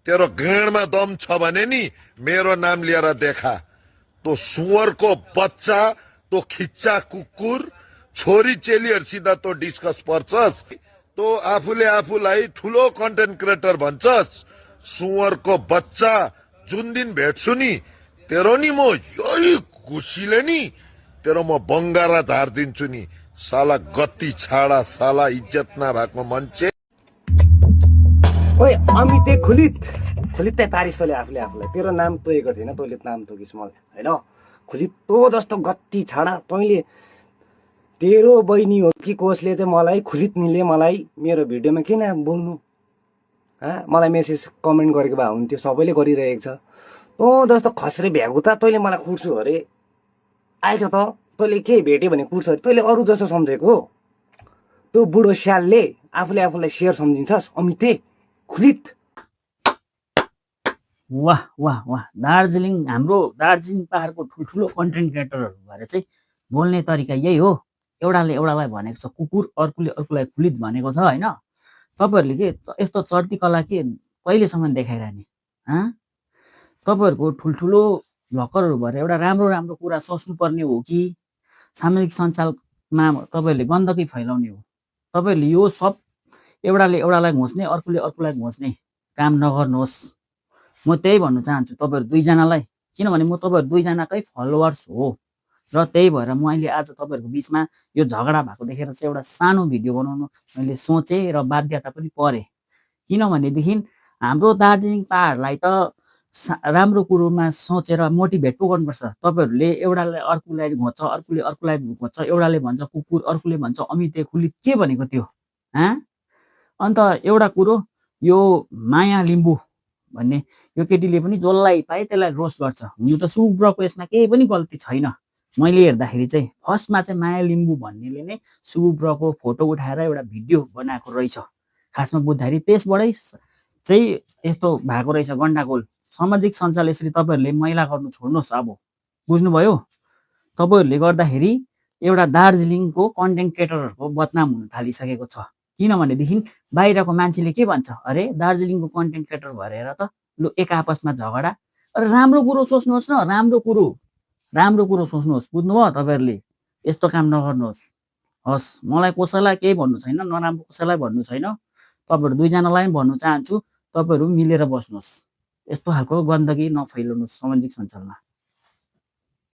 तेरो गाँडमा दम छ भने नि मेरो नाम लिएर देखा। तो सुअरको बच्चा, तो खिच्चा कुकुर, छोरी चेलीहरुसित तो डिस्कस पर्छस्, तो आफूले आफूलाई ठुलो कन्टेन्ट क्रिएटर भन्छस्। सुअरको बच्चा, जुन दिन भेट्छु नि तेरो नि म यही खुसीले नि तेरो म बङ्गारा झारिदिन्छु नि। साला गति छाडा, साला इज्जत नभएको मान्छे। ओए अमिते खुलित खुलितै पारिस तैँले आफूले आफूलाई। तेरो नाम तोकेको थिएन, तैँले नाम तोकिस् मलाई होइन। खुलित तँ जस्तो गत्ती छाडा तैँले। तेरो बहिनी हो कि कसले चाहिँ मलाई खुलितनीले मलाई मेरो भिडियोमा किन बोल्नु, मलाई मेसेज कमेन्ट गरेको भए हुन्थ्यो, सबैले गरिरहेको छ। तँ जस्तो खस्रे भ्यागुता तैँले मलाई कुर्छु अरे आएछ त। तैँले के भेट्यो भने कुर्छ अरे, तैँले अरू जस्तो सम्झेको हो। त्यो बुढो स्यालले आफूले आफूलाई शेर सम्झिन्छस् अमिते खुलित। वाह वाह वाह, दार्जिलिङ, हाम्रो दार्जिलिङ पहाडको ठुल्ठुलो कन्टेन्ट क्रिएटरहरू भएर चाहिँ बोल्ने तरिका यही हो। एउटाले एउटालाई भनेको छ कुकुर, अर्कोले अर्कोलाई खुलित भनेको छ होइन। तपाईँहरूले के यस्तो चर्ती कला के कहिलेसम्म देखाइरहने? तपाईँहरूको ठुल्ठुलो भ्लगरहरू भएर एउटा राम्रो राम्रो कुरा सोच्नुपर्ने हो कि सामाजिक सञ्जालमा तपाईँहरूले गन्दगी फैलाउने हो? तपाईँहरूले यो सब एउटाले एउटालाई घोच्ने, अर्कोले अर्कोलाई घोच्ने काम नगर्नुहोस्। म त्यही भन्न चाहन्छु तपाईँहरू दुईजनालाई, किनभने म तपाईँहरू दुईजनाकै फलोवर्स हो र त्यही भएर म अहिले आज तपाईँहरूको बिचमा यो झगडा भएको देखेर चाहिँ एउटा सानो भिडियो बनाउनु मैले सोचेँ र बाध्यता पनि परेँ। किनभनेदेखि हाम्रो दार्जिलिङ पहाडलाई त राम्रो कुरोमा सोचेर मोटिभेट पो गर्नुपर्छ। तपाईँहरूले एउटाले अर्कोलाई घोच्छ, अर्कोले अर्कोलाई घोच्छ, एउटाले भन्छ कुकुर, अर्कोले भन्छ अमिते खुलित, के भनेको त्यो? अन्त एउटा कुरो, यो माया लिम्बू भन्ने यो केटीले पनि जसलाई पाए त्यसलाई रोस्ट गर्छ। हुनु त सुब्रको यसमा केही पनि गल्ती छैन। मैले हेर्दाखेरि चाहिँ फर्स्टमा चाहिँ माया लिम्बू भन्नेले नै सुब्रको फोटो उठाएर एउटा भिडियो बनाएको रहेछ खासमा बुझ्दाखेरि। त्यसबाटै चाहिँ यस्तो भएको रहेछ गण्डागोल। सामाजिक सञ्जाल यसरी तपाईँहरूले मैला गर्नु छोड्नुहोस्। अब बुझ्नुभयो? तपाईँहरूले गर्दाखेरि एउटा दार्जिलिङको कन्टेन्ट क्रिएटरहरूको बदनाम हुन थालिसकेको छ। किनभनेदेखि बाहिरको मान्छेले के भन्छ, अरे दार्जिलिङको कन्टेन्ट क्रिएटर भएर त लु एक आपसमा झगडा। अरे राम्रो कुरो सोच्नुहोस् न, राम्रो कुरो सोच्नुहोस्। बुझ्नुभयो तपाईँहरूले? यस्तो काम नगर्नुहोस्। हस्, मलाई कसैलाई केही भन्नु छैन, नराम्रो कसैलाई भन्नु छैन। तपाईँहरू दुईजनालाई पनि भन्नु चाहन्छु, तपाईँहरू मिलेर बस्नुहोस्। यस्तो खालको गन्दगी नफैलाउनुहोस् सामाजिक सञ्जालमा।